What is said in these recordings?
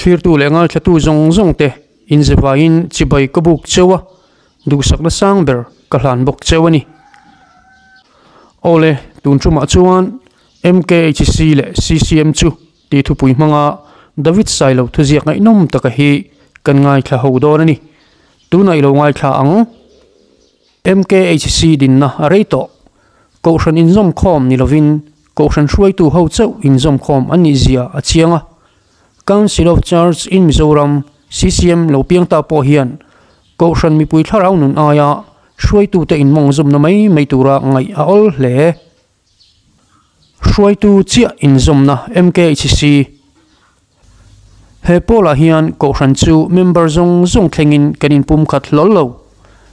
Thlirtu leh ngaithlatu zawng zawng te inzevaiin chibai ka buk cheu a, duhsakna sang ber ka hlan bawk cheu a ni. Awle, tun tumah chuan MKHC leh CCM chu tih thupui hmanga David Sailo thuziak ngaihnawm taka hi kan ngaithla ho dawn a ni. Tunah i lo ngaithla ang. MKHC dinna a rei tawh. Kohhran inzawmkhawm ni lovin Kohhran hruaitu ho chauh inzawmkhawm an nih zia a chiang a. Council of Church in Mizoram, CCM, lo piang ta pawh hian Kohhran mipui thlarau nun aia hruaitute inmawngzawmna mai mai tura ngaih a awl hle. Hruaitu chiah inzawmna MKHC. He pawlah hian Kohhran chu member zawng zawng thlengin kan inpumkhat hlawl lo.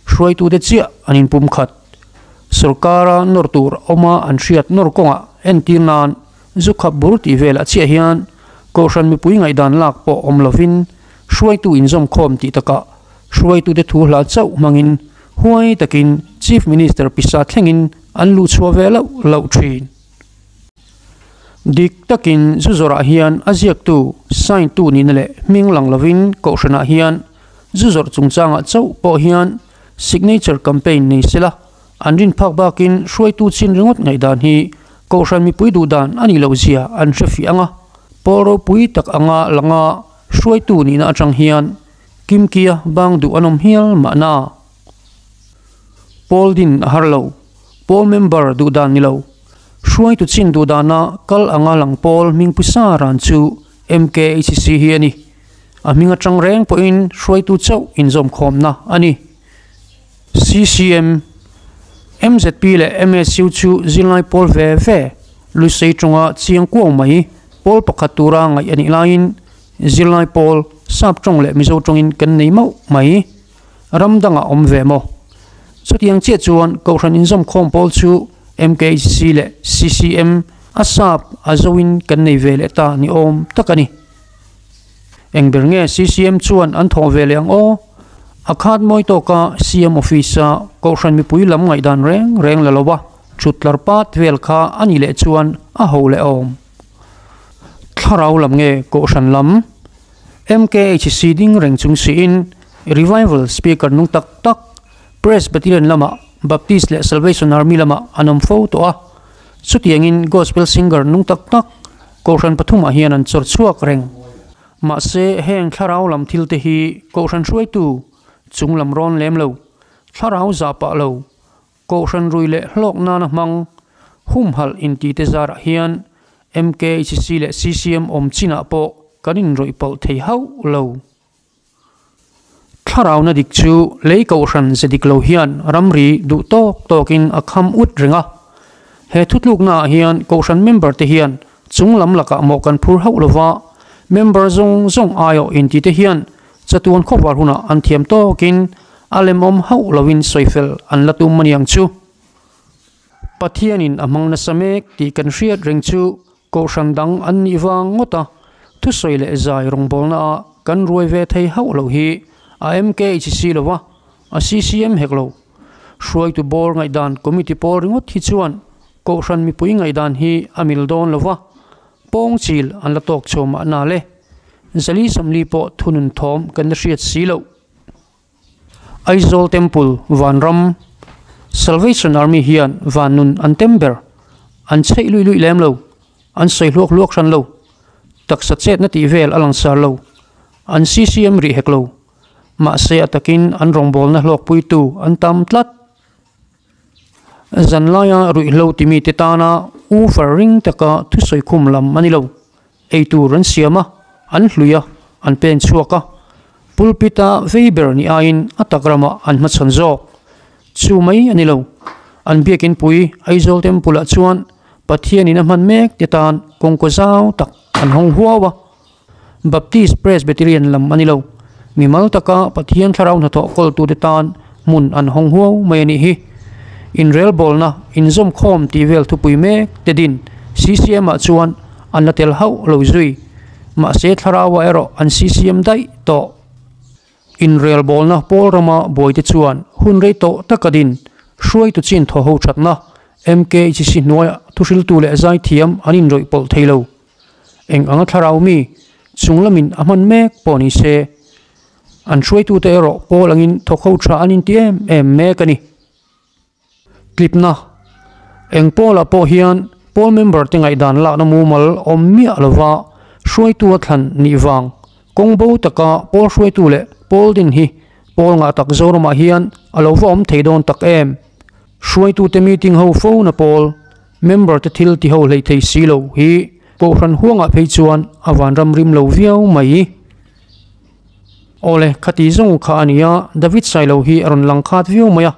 Hruaitute chiah an inpumkhat. Sorkara nawr tur awma an hriat nawr kawngah entir nan zu khap bur tih velah chiah hian Kohhran mipui ngaihdan lak pawh awm lovin hruaitu inzawmkhawm tih takah hruaitute thu hla chauh hmangin huai takin Chief Minister pisa thlengin an luhchhuah ve loh loh thin. Dik takin zu zawrah hian a ziaktu, sign tu nihna leh hming lang lovin Kohhranah hian zu zawrh chungchangah chauh pawh hian signature campaign nei sela an rin phak bakin hruaitu chin ringawt ngaihdan hi Kohhran mipui duhdan a nih loh zia an hre fih ang a, pawl ropui tak anga langa hruaitu nihna atang hian Kimkia bang duh an awm hial mahna. Pawl din a har lo. Pawl member duh dan ni lo. Hruaitu chin duh dana kal anga lang pawl hmingpu sa ran chu MKHC hi a ni. A hming atang reng pawhin hruaitu chauh inzawmkhawmna a ni. CCM, MZP leh MSU chu zirlai pawl ve ve, Lusei tawnga chiang kuau mai pawl pakhat tura ngaih a nih laiin zirlai pawl Sap tawng leh Mizo tawngin kan nei mauh mai. Ram dangah awm ve maw? Chutiang chiah chuan Kohhran inzawmkhawm pawl chu MKHC leh CCM a sap a zoin kan nei ve leh ta ni awm tak a ni. Eng ber nge CCM chuan an thawh ve leh ang aw? A khat mawi tawka CM office-a Kohhran mipui lam ngaihdan reng reng la lo a, thut tlar pat vel kha a nih leh chuan a ho leh awm. Thlarau lam nge Kohhran lam? MKHC ding reng chung siin Revival Speaker nung tak tak Presbyterian lamah Baptist leh Salvation Army lamah an awm fo tawh a. Chutiangin Gospel Singer nung tak tak Kohhran pathumah hian an chawr chhuak reng. Mahse heng thlarau lam thil te hi Kohhran hruaitu chung lam rawn lem lo, thlarau zah pah lo, Kohhran rui leh hlawk nana hmang humhalh intite zarah hian MKHC leh CCM awm chinah pawh kan inrawih pawlh thei hauh lo. Thlarauna dik chu lei kohhran ze dik lo hian ramri duh tawk tawkin a kham ut reng a. He thutluknaah hian kohhran member te hian chung lam lakah mawh kan phur hauh lova, member zawng zawng aiawh intite hian Chatuan khawvar hunah an thiam tawkin a lemawm hauh loin sawifel an la tum aniang chu. Pathianin a hmang nasa mek tih kan hriat reng chu Kohhran dang an nih vang ngawt a, thusawi leh zai rawngbawlnaah kan ruai ve thei hauh loh hi a MKHC lo va, a CCM hek lo. Hruaitu bawr ngaihdan committee pawl ringawt hi chuan Kohhran mipui ngaihdan hi a mil dawn lo va, Pawng chil an la tawk chho mahna le. Zali Samli pawh thunun thawm kan la hriat si loh. Aizawl Temple Vanram Salvation Army hian van nun an tem ber. An chheih luih luih lem lo. An sawi hluak hluak hran lo. Taksa chetna tih vel a langsar lo. An CCM rih hek lo. Mahse a takin an rawngbawlna hlawkpuitu an tam tlat. Zanlaia ruihhlo timite tana woofer ring taka thusawi khum lam a ni lo. Eitur an siam a, an hlui a, an pen chhuak a. Pulpit-a vei ber ni aiin a tak ramah an hmachhawn zawk. Chu mai a ni lo. An biakin pui Aizawl Temple-ah chuan Pathianin a hman mek te tan kawngkaw zau tak an hawng huau a. Baptist Presbyterian lam a ni lo. Mimal taka Pathian thlarau hnathawh kawltute tan hmun an hawng huau mai a nih hi. Inrelbawlna, inzawmkhawm tih vel thupui mek te din CCM ah chuan an la tel hauh lo zui. Mahse thlarauah erawh an CCM daih tawh. Inrelbawlna pawl rama buaite chuan hun rei tawh taka din hruaitu chin thaw ho thatna MKHC hnuaiah thuhriltu leh zaithiam an inrawih pawlh thei lo. Eng anga thlarau mi? chunglamin a hman mek pawh ni se. An hruaitute erawh pawl angin thawk ho tha an inti em em mek a ni. Tlipna, Eng pawlah pawh hian pawl member te ngaihdan lakna mumal awm miah lova hruaitu a thlan nih vang kawng bo taka pawl hruaitu leh pawl din hi pawl ngah tak Zoramah hian a lo va awm thei dawn tak em? Hruaitute meeting ho fo na pawl member te thil ti ho hlei thei si lo hi Kohhran huangah phei chuan a vanram rim lo viau mai. Awle, khati zawng kha a nia, David Sailo hi a rawn lang khat viau mai a,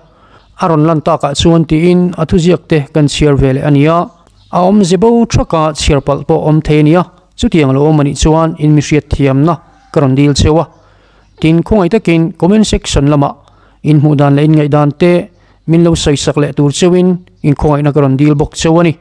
a rawn lan takah chuan tiin a thuziak te kan chhiar ve leh a nia, a awmze bo thaka chhiar palh pawh awm thei a nia, chutiang lo awm a nih chuan in mi hriat thiamna ka rawn dil cheu a. Tin, khawngaih takin comment section lamah in hmuh dan leh in ngaihdan te min lo sawisak leh tur cheuhin in khawngaihna ka rawn dil bawk cheu a ni.